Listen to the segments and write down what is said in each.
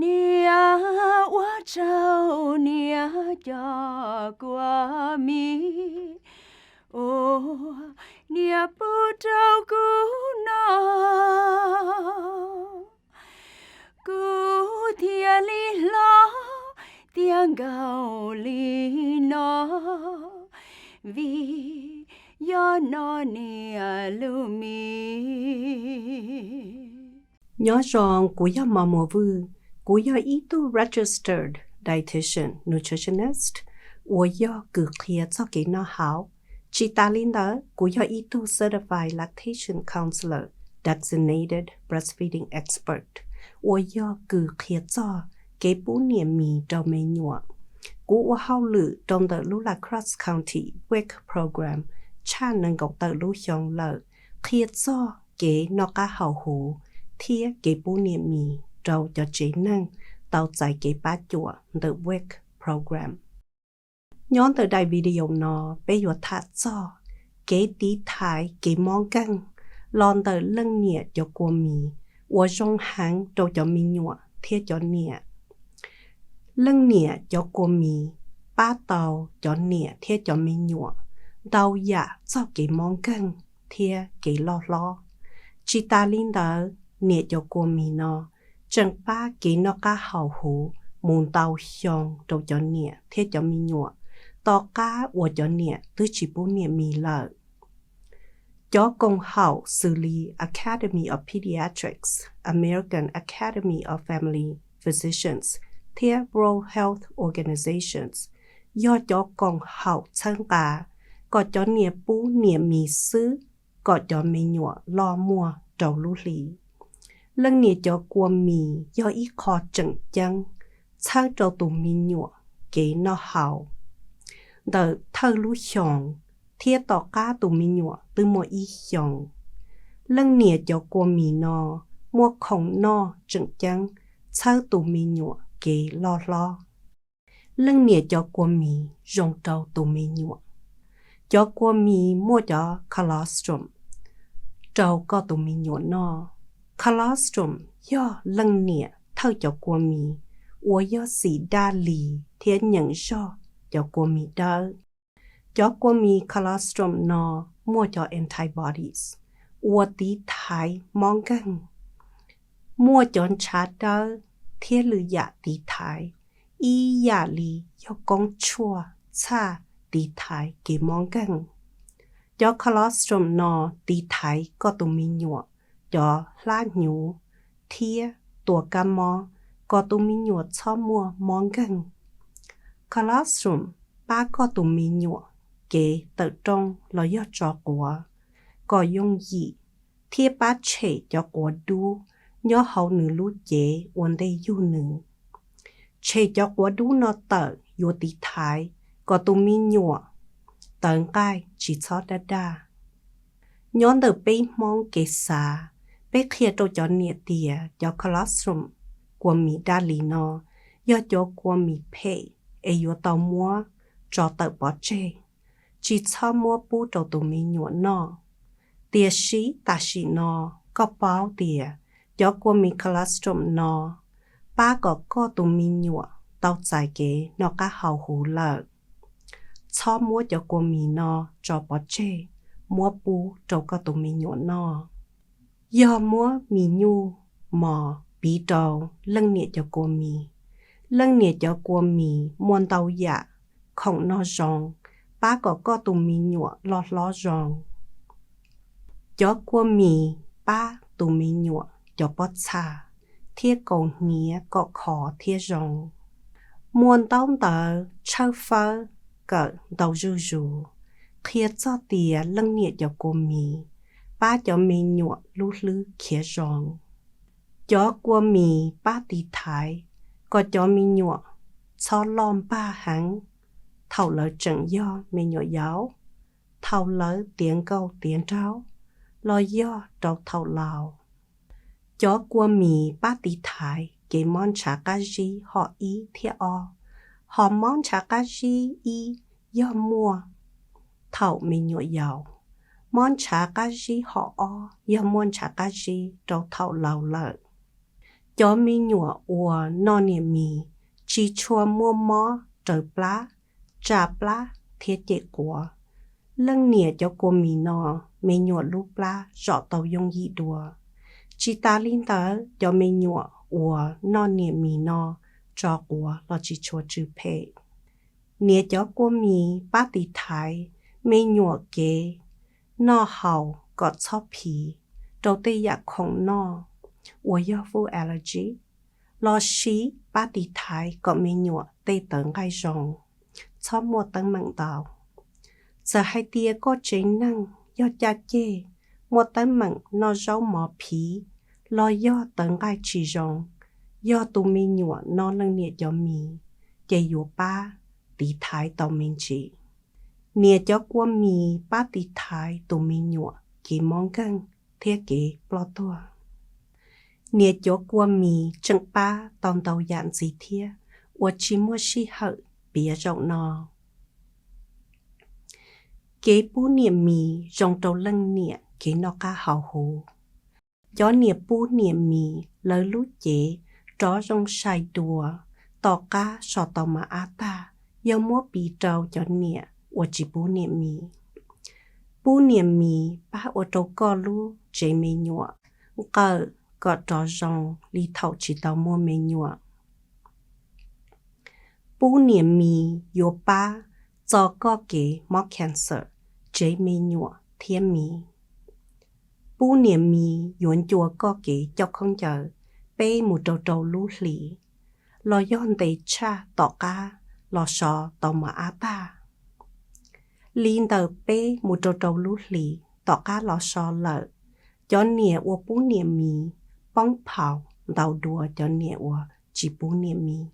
Niam ua tsaug niam cov kua mis uas niam pub rau kuv noj, kuv thiaj li hlob tiav nkaus li no, vim yog noj niam lub mis. Nyob zoo, kuv yog Mos Muas Vwj. Kuv yog ib tug registered dietitian nutritionist uas yog kws qhia txog kev noj haus. Tsis tas li ntawd, kuv yog ib tug certified lactation counselor, designated breastfeeding expert uas yog kws qhia txog kev pub niam mis rau me nyuam. Kuv ua hauj lwm rau ntawm lub La Crosse County WIC program tshaj nees nkaum tawm lub xyoo lawm, qhia txog kev noj qab haus huv thiab kev pub niam mis rau cov tsev neeg tau txais kev pab cuam ntawm WIC program. Nyob ntawm daim video no, peb yuav tham txog kev tiv thaiv kev mob nkeeg los ntawm leej niam cov kua mis uas zoo heev rau cov me nyuam thiab cov niam. Leej niam cov kua mis pab tau cov niam thiab cov me nyuam ntau yam txog kev mob nkeeg thiab kev loj hlob. Tsis tas li ntawd, niam cov kua mis no tseem pab kev noj qab haus huv mus ntau xyoo rau cov niam thiab cov me nyuam tom qab uas cov niam twb tsis pub niam mis lawm. Cov koom haum xws li Academy of Pediatrics, American Academy of Family Physicians, thiab World Health Organizations yog cov koom haum txhawb nqa kom cov niam pub niam mis xwb kom cov me nyuam loj muaj rau lub hli. Leej niam cov kua mis yog ib qho tseem ceeb txhawb rau tus me nyuam kev noj haus ntawm thawj lub xyoos thiab tom qab tus me nyuam twb muaj ib xyoos. Leej niam cov kua mis no muaj khoom noj tseem ceeb txhawb tus me nyuam kev loj hlob. Leej niam cov kua mis zoo rau tus me nyuam. Cov kua mis muaj cov colostrum rau koj tus me nyuam noj. Colostrum yog leej niam thawj cov kua mis uas yog xim daj lis thiab nyeem zog cov kua mis dawb. Cov kua mis colostrum no muaj cov antibodies uas tiv thaiv mob nkeeg, muaj cov ntshav dawb thiab lwm yam tiv thaiv ib yam li yog koob tshuaj txhaj tiv thaiv kev mob nkeeg. Cov colostrum no tiv thaiv koj tus me nyuam cov hlab hnyuv thiab tua kab mob kom tus me nyuam txhob muaj mob nkeeg. Colostrum pab koj tus me nyuam kev tawm rooj los yog tso quav kom yooj yim thiab pab tshem cov quav dub nyob hauv nws lub cev ua ntej yug nws. Tshem cov quav dub no tawm yuav tiv thaiv kom tus me nyuam tawv nqaij tsis txhob daj daj. Nyob ntawm peb Hmoob kev xav, peb qhia rau cov niam tias cov colostrum kua mis daj lis no yog cov kua mis phem es yuav tau muab tso tawm pov tseg, tsis txhob muab pub rau tus me nyuam noj. Tiam sis tam sim no koj paub tias cov kua mis colostrum no pab kom koj tus me nyuam tau txais kev noj qab haus huv lawm, txhob muab cov kua mis no tso pov tseg, muab pub rau koj tus me nyuam noj. Yog muab mis nyuj mos piv rau leej niam cov kua mis. Leej niam cov kua mis muaj ntau yam khoom noj zoo pab kom koj tus me nyuam loj hlob zoo. Cov kua mis pab tus me nyuam cov pob txha thiab kaus hniav kom khov thiab zoo. Muaj ntaub ntawv tshawb fawb kawm ntau zuj zus qhia txog tias leej niam cov kua mis pab cov me nyuam lub hlwb khiav zoo. Cov kua mis pab tiv thaiv kom cov me nyuam txhob loj npag heev thaum lawv tseem yog me nyuam yaus, thaum lawv tiav nkauj tiav nraug, los yog rau thaum laus. Cov kua mis pab tiv thaiv kev mob ntshav qab zib hom ib thiab ob. Hom mob ntshav qab zib ib yog muaj thaum me nyuam yaus. Mob ntshav qab zib hom ob yog muaj ntshav qab zib rau thaum laus lawm. Cov me nyuam uas noj niam mis tsis tshua muaj mob raws plab, tsa plab thiab cem quav. Leej niam cov kua mis no, me nyuam lub plab zom tau yooj yim dua. Tsis tas li ntawd, cov me nyuam uas noj niam mis no tso quav los tsis tshua tsw phem. Niam cov kua mis pab tiv thaiv me nyuam kev noj haus kom txhob phiv rau tej yam khoom noj uas yog food allergy, los sis pab tiv thaiv kom me nyuam tej tawv nqaij zoo, txhob muaj teeb meem ntau. Txawm hais tias koj tsev neeg yog caj ceg, muaj teeb meem noj zaub mov phiv, los yog tawv nqaij tsis zoo, yog tus me nyuam noj leej niam cov mis, ces yuav pab tiv thaiv tau me ntsis. Niam cov kua mis pab tiv thaiv tus me nyuam kev mob nkeeg thiab kev ploj tuag. Niam cov kua mis tseem pab tau ntau yam ntxiv thiab uas tsis muaj sij hawm piav zaum no. Kev pub niam mis zoo rau leej niam kev noj qab haus huv. Cov niam pub niam mis lawv lub cev rov zoo sai dua tom qab so tau mas ab tag yog muab piv rau cov niam uas tsis pub niam mis. Pub niam mis pab ua rau koj lub tsev me nyuam nqawm kom rov zoo li thaum tsis tau muaj me nyuam. Pub niam mis yuav pab txo koj kev mob cancer, tsev me nyuam thiab mis. Pub niam mis yuav ncua koj kev coj khaub ncaws peb mus rau rau lub hlis, los yog ntev tshaj tom qab los so tau mas ab tag. Li ntawm peb mus rau rau lub hlis tom qab los so lawm, cov niam uas pub niam mis poob phaum ntau dua cov niam uas tsis pub niam mis.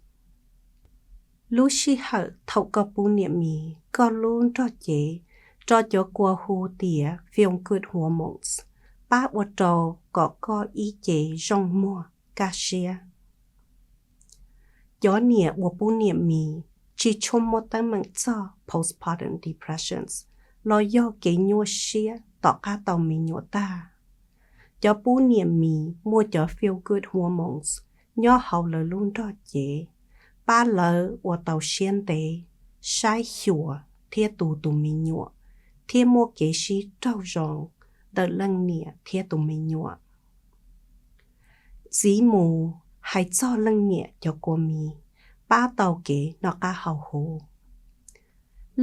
Lub sij hawm thaum koj pub niam mis, koj lub nrog cev rau cov kua hu tias feel good hormones pab ua rau kom koj ib ce zoo muag kaj siab. Cov niam uas pub niam mis tsis tshua muaj teeb meem txog postpartum depressions los yog kev nyuaj siab tom qab tau me nyuam tag. Cov pub niam mis muaj cov feel good hormones nyob hauv lawv lub nrog cev, pab lawv ua tau siab ntev, saib xyuas thiab tu tus me nyuam, thiab muaj kev sib raug zoo ntawm leej niam thiab tus me nyuam. Ntxiv mus, hais txog leej niam cov kua mis pab tau kev noj qab haus huv.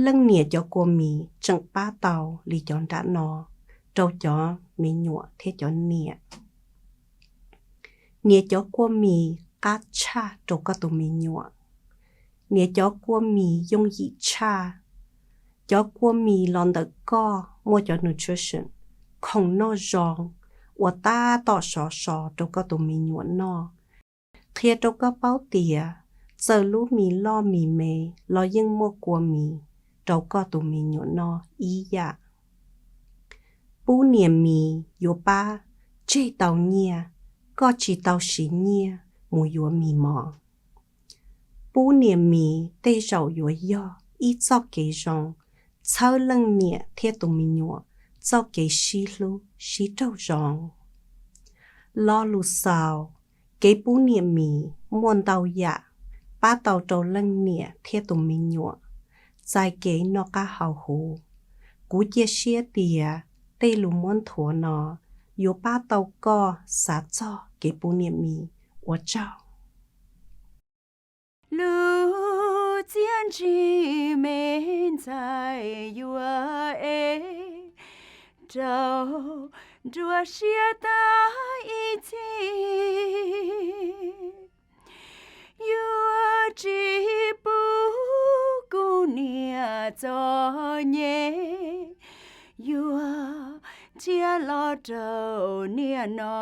Leej niam cov kua mis tseem pab tau li cov nram no rau cov me nyuam thiab cov niam. Niam cov kua mis qab tshaj rau koj tus me nyuam. Niam cov kua mis yooj yim tshaj. Cov kua mis los ntawm koj muaj cov nutrition, khoom noj zoo uas tab tom sov so rau koj tus me nyuam noj, qhia rau koj paub tias txawm lub mis loj mis me los yeej muaj kua mis rau koj tus me nyuam noj ib yam. Pub niam mis yuav pab tseg tau nyiaj koj tsis tau siv nyiaj mus yuav mis mov. Pub niam mis tej zaum yuav yog ib txoj kev zoo txhawb leej niam thiab tus me nyuam txoj kev sib hlub sib raug zoo. Lo lus xaus, kev pub niam mis muaj ntau yam pab tau rau leej niam thiab tus me nyuam txais kev noj qab haus huv. Kuv cia siab tias tej lus muab nthuav no yuav pab tau koj xav txog kev pub niam mis. Ua tsaug. Lub txiaj ntsig me ntxhais yuav ev rau nruab siab tag ib txhis. Yuav tsis pub kuv niam txom nyem, yuav nrhiav los rau niam no.